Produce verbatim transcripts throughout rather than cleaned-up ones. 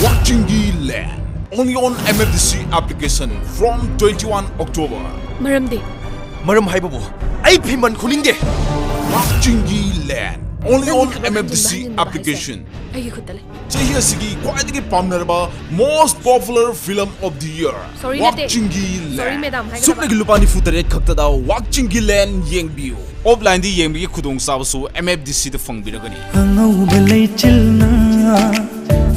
ꯋꯥꯛꯆꯤꯡꯒꯤ ꯂꯦꯟ, only on M F D C application from twenty-one October. ꯃꯔꯝꯗꯤ? ꯃꯔꯝ ꯍꯥꯏꯕꯕꯨ ꯑꯩ ꯐꯤꯃꯟ ꯈꯨꯅꯤꯡꯗꯦ꯫ ꯋꯥꯛꯆꯤꯡꯒꯤ ꯂꯦꯟ, only on M F D C application. ꯑꯩꯒꯤ ꯈꯨꯠꯇ ꯂꯩ꯫ ꯆꯍꯤ ꯑꯁꯤꯒꯤ ꯈ꯭ꯋꯥꯏꯗꯒꯤ ꯄꯥꯝꯅꯔꯕ most popular film of the year. Sorry ꯅꯠꯇꯦ. ꯋꯥꯛꯆꯤꯡꯒꯤ ꯂꯦꯟ. Sorry madam ꯍꯥꯏꯒꯗꯕ꯫ ꯁꯨꯞꯅꯒꯤ ꯂꯨꯄꯥ ꯅꯤꯐꯨ ꯇꯔꯦꯠ ꯈꯛꯇꯗ ꯋꯥꯛꯆꯤꯡꯒꯤ ꯂꯦꯟ ꯌꯦꯡꯕꯤꯌꯨ꯫ Offlineꯗ ꯌꯦꯡꯕꯒꯤ ꯈꯨꯗꯣꯡꯆꯥꯕꯁꯨ M F D Cꯗ ꯐꯪꯕꯤꯔꯒꯅꯤ꯫ ꯑꯉꯧꯕ ꯂꯩꯆꯤꯜꯅ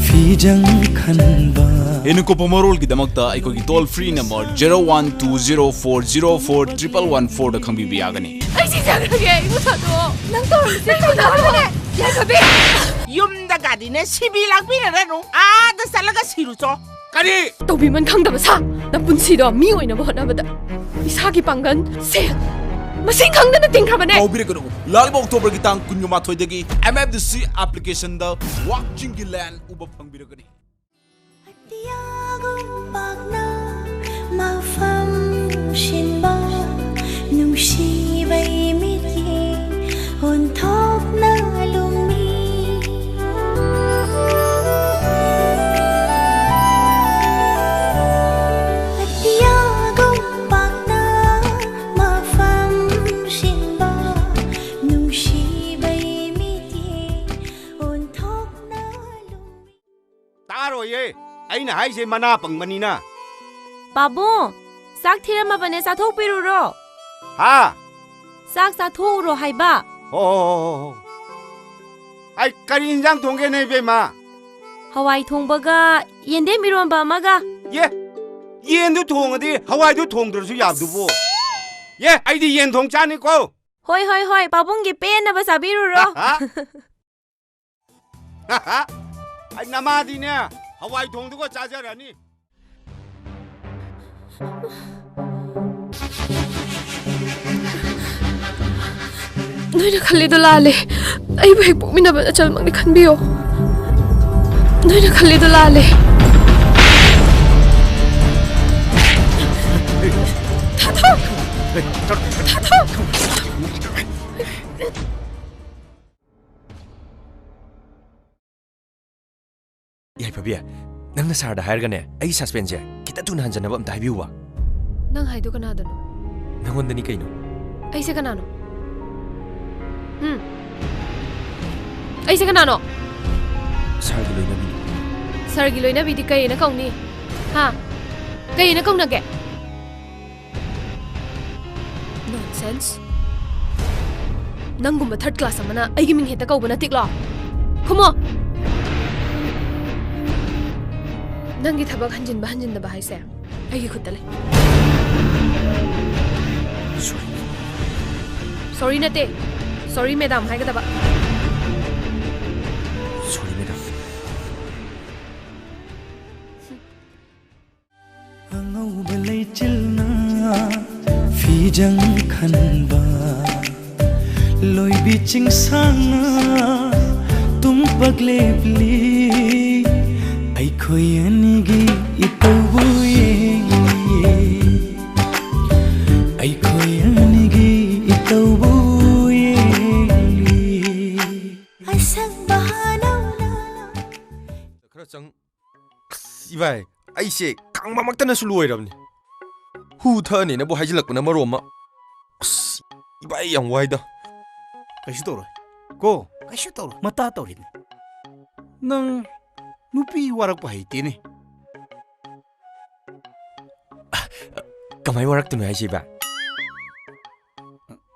ꯐꯤꯖꯪ ꯈꯟꯕ꯫ ꯍꯦꯟꯅ ꯀꯨꯞꯄ ꯃꯔꯣꯜꯒꯤꯗꯃꯛꯇ ꯑꯩꯈꯣꯏꯒꯤ toll free number zero one two zero four zero four triple one fourꯗ ꯈꯪꯕꯤꯕ ꯌꯥꯒꯅꯤ꯫ ꯑꯩ ꯁꯤꯖꯈ꯭ꯔꯒꯦ, ꯏꯕꯨꯡ ꯊꯥꯗꯣꯛꯑꯣ꯫ ꯅꯪ ꯇꯧꯔꯤꯁꯦ ꯀꯩꯅꯣ? ꯌꯥꯏꯐꯕꯤ! ꯌꯨꯝꯗꯒꯗꯤꯅꯦ ꯁꯤꯕꯤ ꯂꯥꯛꯄꯤꯔꯔꯅꯨ꯫ ꯑꯥꯗ ꯆꯠꯂꯒ ꯁꯤꯔꯨꯆꯣ꯫ ꯀꯔꯤ? ꯇꯧꯕꯤꯃꯟ ꯈꯪꯗꯕ ꯁꯥ! ꯅꯄꯨꯟꯁꯤꯗꯣ ꯃꯤ ꯑꯣꯏꯅꯕ ꯍꯣꯠꯅꯕꯗ ꯏꯁꯥꯒꯤ ꯄꯥꯡꯒꯜ, ꯁꯦꯜ ꯃꯁꯤꯡ ꯈꯪꯗꯅ ꯇꯤꯡꯈ꯭ꯔꯕꯅꯦ꯫ ꯀꯥꯎꯕꯤꯔꯒꯅꯨ, ꯂꯥꯛꯂꯤꯕ Octoberꯒꯤ ꯇꯥꯡ ꯀꯨꯟꯃꯥꯊꯣꯏꯗꯒꯤ M F D C applicationꯗ ꯋꯥꯛꯆꯤꯡꯒꯤ ꯂꯦꯟ ꯎꯕ ꯐꯪꯕꯤꯔꯒꯅꯤ꯫ ꯑꯇꯤꯌꯥꯒꯨꯝ ꯄꯥꯛꯅ ꯃꯐꯝ ꯁꯤꯟꯕ ꯅꯨꯡꯁꯤꯕꯩ ꯃꯤꯠꯀꯤ ꯑꯣꯟꯊꯣꯛꯅ ꯂꯨꯝꯃꯤ꯫ ꯑꯇꯤꯌꯥꯒꯨꯝ ꯄꯥꯛꯅ ꯃꯐꯝ ꯁꯤꯟꯕ ꯅꯨꯡꯁꯤꯕꯩ ꯃꯤꯠꯀꯤ ꯑꯣꯟꯊꯣꯛꯅ ꯂꯨꯝꯃꯤ꯫ ꯇꯥꯔꯣꯏꯌꯦ, ꯑꯩꯅ ꯍꯥꯏꯁꯦ ꯃꯅꯥ ꯄꯪꯕꯅꯤꯅ꯫ ꯄꯥꯕꯨꯡ, ꯆꯥꯛ ꯊꯤꯔꯝꯃꯕꯅꯦ, ꯆꯥꯊꯣꯛꯄꯤꯔꯨꯔꯣ꯫ ꯍꯥ? ꯆꯥꯛ ꯆꯥꯊꯣꯛꯎꯔꯣ ꯍꯥꯏꯕ꯫ ꯍꯣ, ꯍꯣ, ꯍꯣ, ꯍꯣ, ꯍꯣ꯫ ꯑꯩ ꯀꯔꯤ ꯏꯟꯖꯥꯡ ꯊꯣꯡꯒꯦꯅꯦ, ꯏꯕꯦꯝꯃ? ꯍꯋꯥꯏ ꯊꯣꯡꯕꯒ ꯌꯦꯟꯗꯦꯝ ꯏꯔꯣꯟꯕ ꯑꯃꯒ꯫ ꯌꯦ, ꯌꯦꯟꯗꯨ ꯊꯣꯡꯉꯗꯤ ꯍꯋꯥꯏꯗꯨ ꯊꯣꯡꯗ꯭ꯔꯁꯨ ꯌꯥꯕꯗꯨꯕꯨ꯫ ꯌꯦ, ꯑꯩꯗꯤ ꯌꯦꯟ ꯊꯣꯡ ꯆꯥꯅꯤꯀꯣ꯫ ꯍꯣꯏ, ꯍꯣꯏ, ꯍꯣꯏ, ꯄꯥꯕꯨꯡꯒꯤ ꯄꯦꯟꯅꯕ ꯆꯥꯕꯤꯔꯨꯔꯣ꯫ ꯑꯩ ꯅꯃꯥꯗꯤꯅꯦ, ꯍꯋꯥꯏ ꯊꯣꯡꯗꯨꯒ ꯆꯥꯖꯔꯅꯤ꯫ ꯅꯣꯏꯅ ꯈꯜꯂꯤꯗꯣ ꯂꯥꯜꯂꯦ꯫ ꯑꯩꯕꯨ ꯍꯦꯛ ꯄꯣꯛꯃꯤꯟꯅꯕ ꯅꯆꯜꯃꯛꯅꯤ ꯈꯟꯕꯤꯌꯣ꯫ ꯅꯣꯏꯅ ꯈꯜꯂꯤꯗꯣ ꯂꯥꯜꯂꯦ꯫ ꯊꯥꯗꯣꯛ! ꯊꯥꯗꯣꯛ! ꯌꯥꯏꯐꯕꯤ, ꯅꯪꯅ ꯁꯥꯔꯗ ꯍꯥꯏꯔꯒꯅꯦ, ꯑꯩꯒꯤ ꯁꯁꯄꯦꯟꯁꯁꯦ ꯈꯤꯇ ꯊꯨꯅ ꯍꯟꯖꯅꯕ ꯑꯝꯇ ꯍꯥꯏꯕꯤꯌꯨꯕ꯫ ꯅꯪ ꯍꯥꯏꯗꯣ ꯀꯅꯥꯗꯅꯣ? ꯅꯪꯉꯣꯟꯗꯅꯤ ꯀꯩꯅꯣ꯫ ꯑꯩꯁꯦ ꯀꯅꯥꯅꯣ? ꯎꯝ? ꯑꯩꯁꯦ ꯀꯅꯥꯅꯣ? ꯁꯥꯔꯒꯤ ꯂꯣꯏꯅꯕꯤꯅꯤ꯫ ꯁꯥꯔꯒꯤ ꯂꯣꯏꯅꯕꯤꯗꯤ ꯀꯩꯅ ꯀꯧꯅꯤ? ꯍꯥ? ꯀꯩꯅ ꯀꯧꯅꯒꯦ? Nonsense. ꯅꯪꯒꯨꯝꯕ third class ꯑꯃꯅ ꯑꯩꯒꯤ ꯃꯤꯡ ꯍꯦꯛꯇ ꯀꯧꯕ ꯅꯠꯇꯤꯛꯂꯣ? ꯈꯨꯝꯃꯣ! ꯅꯪꯒꯤ ꯊꯕꯛ ꯍꯟꯖꯤꯟꯕ ꯍꯟꯖꯤꯟꯗꯕ ꯍꯥꯏꯁꯦ ꯑꯩꯒꯤ ꯈꯨꯠꯇ ꯂꯩ꯫ Sorry꯫ Sorry ꯅꯠꯇꯦ꯫ Sorry madam ꯍꯥꯏꯒꯗꯕ꯫ Sorry madam꯫ ꯑꯉꯧꯕ ꯂꯩꯆꯤꯜꯅ ꯐꯤꯖꯪ ꯈꯟꯕ, ꯂꯣꯏꯕꯤ ꯆꯤꯡꯁꯥꯡꯅ ꯇꯨꯝꯄꯥꯛ ꯂꯦꯞꯂꯤ꯫ ꯑꯩꯈꯣꯏ ꯑꯅꯤꯒꯤ ꯏꯇꯧꯕꯨ ꯌꯦꯡꯂꯤ꯫ ꯑꯩꯈꯣꯏ ꯑꯅꯤꯒꯤ ꯏꯇꯧꯕꯨ ꯌꯦꯡꯂꯤ꯫ ꯑꯁꯪꯕ ꯍꯥꯅꯧꯅ ꯈꯔ ꯆꯪ꯫ ꯑꯁ, ꯏꯕꯥꯏ, ꯑꯩꯁꯦ ꯈꯥꯡꯕꯃꯛꯇꯅꯁꯨ ꯂꯣꯏꯔꯕꯅꯤ꯫ ꯍꯨ ꯊꯛꯑꯅꯦꯅꯕꯨ ꯍꯥꯏꯖꯤꯜꯂꯛꯄꯅ ꯃꯔꯣꯝ ꯑꯃ꯫ ꯑꯁ, ꯏꯕꯥꯏ, ꯌꯥꯝ ꯋꯥꯏꯗ꯫ ꯀꯩꯁꯨ ꯇꯧꯔꯣꯏ꯫ ꯀꯣ? ꯀꯩꯁꯨ ꯇꯧꯔꯣꯏ꯫ ꯃꯇꯥ ꯇꯧꯔꯤꯅꯤ꯫ ꯅꯪ ꯅꯨꯄꯤ ꯋꯥꯔꯛꯄ ꯍꯩꯇꯦꯅꯦ꯫ ꯀꯃꯥꯏ ꯋꯥꯔꯛꯇꯣꯏꯅꯣ ꯍꯥꯏꯁꯤꯕ?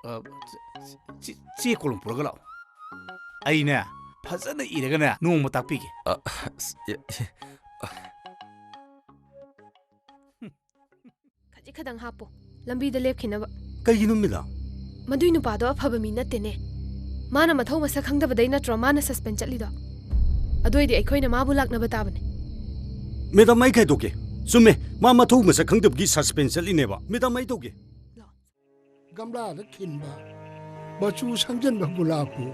ꯑ, ꯆꯦ, ꯆꯦ ꯀꯣꯂꯣꯝ ꯄꯨꯔꯒ ꯂꯥꯛꯑꯣ꯫ ꯑꯩꯅꯦ, ꯐꯖꯅ ꯏꯔꯒꯅꯦ, ꯅꯣꯡꯃ ꯇꯥꯛꯄꯤꯒꯦ꯫ ꯑ, ꯑꯁ, ꯑꯦ, ꯑꯦ, ꯑ꯫ ꯈꯖꯤꯛ ꯈꯛꯇꯪ ꯍꯥꯞꯄꯣ, ꯂꯝꯕꯤꯗ ꯂꯦꯞꯈꯤꯅꯕ꯫ ꯀꯩꯒꯤꯅꯣ, ꯃꯦꯗꯥꯝ? ꯃꯗꯨꯏ ꯅꯨꯄꯥꯗꯣ ꯑꯐꯕ ꯃꯤ ꯅꯠꯇꯦꯅꯦ꯫ ꯃꯥꯅ ꯃꯊꯧ ꯃꯁꯛ ꯈꯪꯗꯕꯗꯩ ꯅꯠꯇ꯭ꯔꯣ ꯃꯥꯅ suspend ꯆꯠꯂꯤꯗꯣ? ꯑꯗꯨ ꯑꯣꯏꯗꯤ ꯑꯩꯈꯣꯏꯅ ꯃꯥꯕꯨ ꯂꯥꯛꯅꯕ ꯇꯥꯕꯅꯦ꯫ ꯃꯦꯗꯥꯝ, ꯑꯩ ꯈꯥꯏꯗꯣꯛꯀꯦ꯫ ꯆꯨꯝꯃꯦ, ꯃꯥ ꯃꯊꯧ ꯃꯁꯛ ꯈꯪꯗꯕꯒꯤ suspend ꯆꯠꯂꯤꯅꯦꯕ꯫ ꯃꯦꯗꯥꯝ, ꯑꯩ ꯇꯧꯒꯦ꯫ ꯒꯝꯂꯥꯗ ꯈꯤꯟꯕ, ꯃꯆꯨ ꯁꯪꯖꯟꯕ ꯒꯨꯂꯥꯞꯄꯨ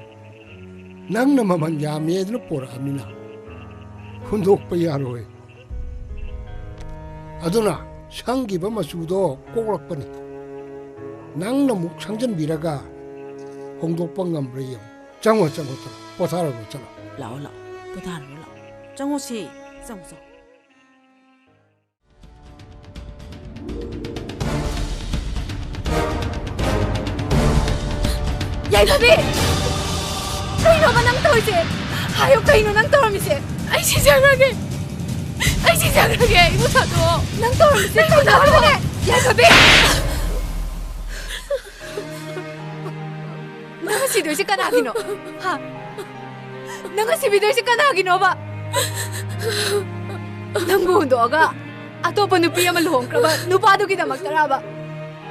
ꯅꯪꯅ ꯃꯃꯜ ꯌꯥꯝꯃꯦꯗꯅ ꯄꯣꯔꯛꯑꯃꯤꯅ ꯍꯨꯟꯗꯣꯛꯄ ꯌꯥꯔꯣꯏ꯫ ꯑꯗꯨꯅ ꯁꯪꯈꯤꯕ ꯃꯆꯨꯗꯣ ꯀꯣꯛꯂꯛꯄꯅꯤ꯫ ꯅꯪꯅ ꯑꯃꯨꯛ ꯁꯪꯖꯟꯕꯤꯔꯒ ꯍꯣꯡꯗꯣꯛꯄ ꯉꯝꯕ꯭ꯔꯥ ꯌꯦꯡꯉꯨ꯫ ꯆꯪꯉꯣ, ꯆꯪꯉꯣ, ꯆꯪꯉꯣ꯫ ꯄꯣꯊꯥꯔꯨꯔꯣ, ꯆꯠꯂꯣ꯫ ꯂꯥꯛꯑꯣ, ꯂꯥꯛꯑꯣ꯫ ꯄꯣꯊꯥꯔꯨꯔꯣ, ꯂꯥꯛꯑꯣ꯫ ꯆꯪꯉꯣ ꯁꯤ, ꯆꯪꯉꯣ, ꯆꯪꯉꯣ꯫ ꯌꯥꯏꯐꯕꯤ! ꯀꯩꯅꯣꯕ ꯅꯪ ꯇꯧꯔꯤꯁꯦ? ꯍꯥꯏꯌꯨ, ꯀꯩꯅꯣ ꯅꯪ ꯇꯧꯔꯝꯃꯤꯁꯦ? ꯑꯩ ꯁꯤꯖꯈ꯭ꯔꯒꯦ꯫ ꯑꯩ ꯁꯤꯖꯈ꯭ꯔꯒꯦ꯫ ꯑꯩꯕꯨ ꯊꯥꯗꯣꯛꯑꯣ꯫ ꯅꯪ ꯇꯧꯔꯝꯃꯤꯁꯦ ꯑꯩꯕꯨ ꯀꯩꯅꯣ ꯊꯥꯗꯣꯛꯑꯣ꯫ ꯍꯥꯏꯕꯅꯦ? ꯌꯥꯏꯐꯕꯤ! ꯅꯪ ꯁꯤꯗꯣꯏꯁꯦ ꯀꯅꯥꯒꯤꯅꯣ? ꯍꯥ? ꯅꯪ ꯁꯤꯕꯤꯗꯣꯏꯁꯦ ꯀꯅꯥꯒꯤꯅꯣꯕ? ꯅꯪꯕꯨ ꯍꯨꯟꯗꯣꯛꯑꯒ ꯑꯇꯣꯞꯄ ꯅꯨꯄꯤ ꯑꯃ ꯂꯨꯍꯣꯡꯈ꯭ꯔꯕ ꯅꯨꯄꯥꯗꯨꯒꯤꯗꯃꯛꯇꯔꯕ?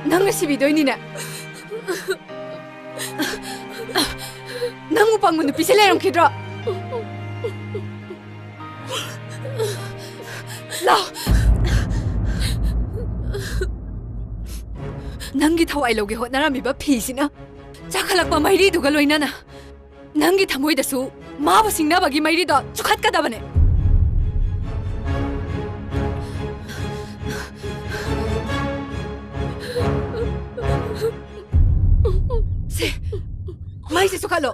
ꯅꯪꯅ ꯁꯤꯕꯤꯗꯣꯏꯅꯤꯅꯦ꯫ ꯅꯪꯕꯨ ꯄꯪꯕ ꯅꯨꯄꯤꯁꯦ ꯂꯩꯔꯝꯈꯤꯗ꯭ꯔꯣ? ꯂꯥꯎ꯫ ꯅꯪꯒꯤ ꯊꯋꯥꯏ ꯂꯧꯒꯦ ꯍꯣꯠꯅꯔꯝꯃꯤꯕ ꯐꯤꯁꯤꯅ ꯆꯥꯈꯠꯂꯛꯄ ꯃꯩꯔꯤꯗꯨꯒ ꯂꯣꯏꯅꯅ ꯅꯪꯒꯤ ꯊꯃꯣꯏꯗꯁꯨ ꯃꯥꯕꯨ ꯁꯤꯡꯅꯕꯒꯤ ꯃꯩꯔꯤꯗꯣ ꯆꯨꯈꯠꯀꯗꯕꯅꯦ꯫ ꯁꯦ, ꯃꯩꯁꯦ ꯆꯨꯈꯠꯂꯣ꯫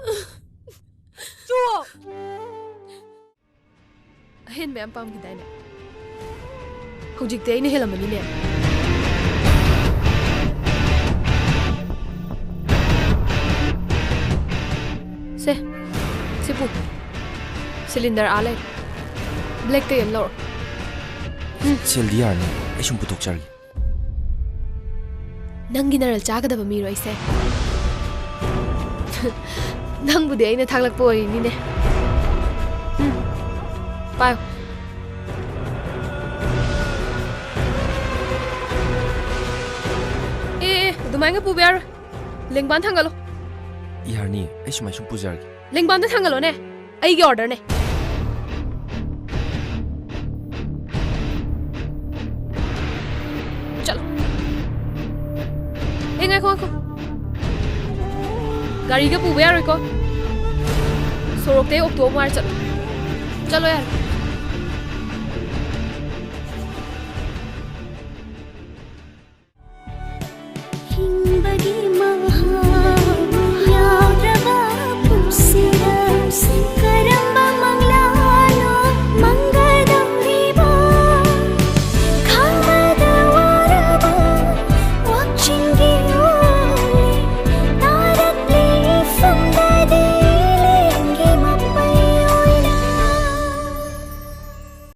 ꯆꯨꯑꯣ꯫ ꯑꯍꯦꯟꯕ ꯌꯥꯝ ꯄꯥꯝꯈꯤꯗꯥꯏꯅꯦ? ꯍꯧꯖꯤꯛꯇꯤ ꯑꯩꯅ ꯍꯦꯜꯂꯝꯃꯅꯤꯅꯦ꯫ ꯁꯦ, ꯁꯤ ꯄꯨ꯫ ꯁꯤꯂꯤꯟꯗꯔ ꯑꯥ ꯂꯩ꯫ ꯕ꯭ꯂꯦꯛꯇ ꯑꯃ ꯂꯧꯔꯣ꯫ ꯁꯦꯜꯗꯤ ꯌꯥꯔꯅꯤ, ꯑꯩ ꯁꯨꯝ ꯄꯨꯊꯣꯛꯆꯔꯒꯦ꯫ ꯅꯪꯒꯤ ꯅꯔꯜ ꯆꯥꯒꯗꯕ ꯃꯤꯔꯣ ꯑꯩꯁꯦ? ꯅꯪꯕꯨꯗꯤ ꯑꯩꯅ ꯊꯥꯛꯂꯛꯄ ꯑꯣꯏꯔꯤꯅꯤꯅꯦ꯫ ꯎꯝ, ꯄꯥꯏꯌꯨ꯫ ꯑꯦ, ꯑꯦ, ꯑꯗꯨꯃꯥꯏꯅ ꯄꯨꯕ ꯌꯥꯔꯣꯏ꯫ ꯂꯦꯡꯕꯥꯟ ꯊꯥꯡꯒꯠꯂꯣ꯫ ꯌꯥꯔꯅꯤ, ꯑꯩ ꯁꯨꯃꯥꯏ ꯁꯨꯝ ꯄꯨꯖꯔꯒꯦ꯫ ꯂꯦꯡꯕꯥꯟꯗ ꯊꯥꯡꯒꯠꯂꯣꯅꯦ꯫ ꯑꯩꯒꯤ ꯑꯣꯔꯗꯔꯅꯦ꯫ ꯆꯠꯂꯣ꯫ ꯑꯦ, ꯉꯥꯏꯈꯣ, ꯉꯥꯏꯈꯣ꯫ ꯒꯥꯔꯤꯒ ꯄꯨꯕ ꯌꯥꯔꯣꯏꯀꯣ꯫ ꯁꯣꯔꯣꯛꯇꯩ ꯑꯣꯛꯇꯣ ꯑꯃ ꯋꯥꯏꯔ ꯆꯠꯂꯣ꯫ ꯆꯠꯂꯣ ꯌꯥꯔꯦ꯫